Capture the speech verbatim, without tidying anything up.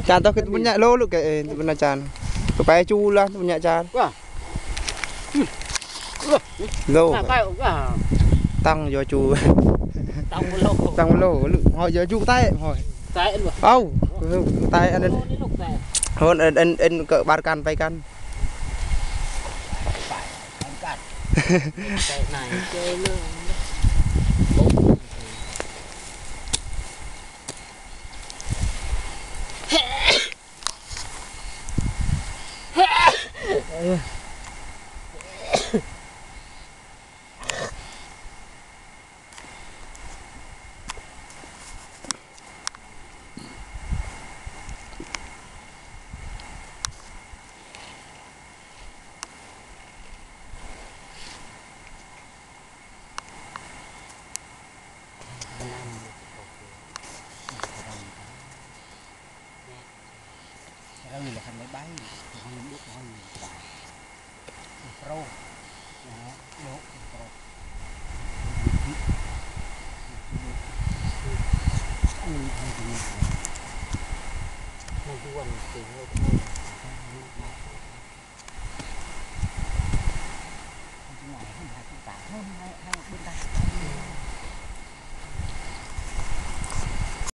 Чан то кыдмыня лолу кэ, э, кыдмыня чан. Кэ пай чу ла, кыдмыня чан. Ло. Танг йо чу. Танг ло. Танг ло. Лу, хо йо чу тай, хо. Тай ло. Ау. Тай ан. Хо ан ан ан kơ bar kan pay kan. Pai kan. Pai nai.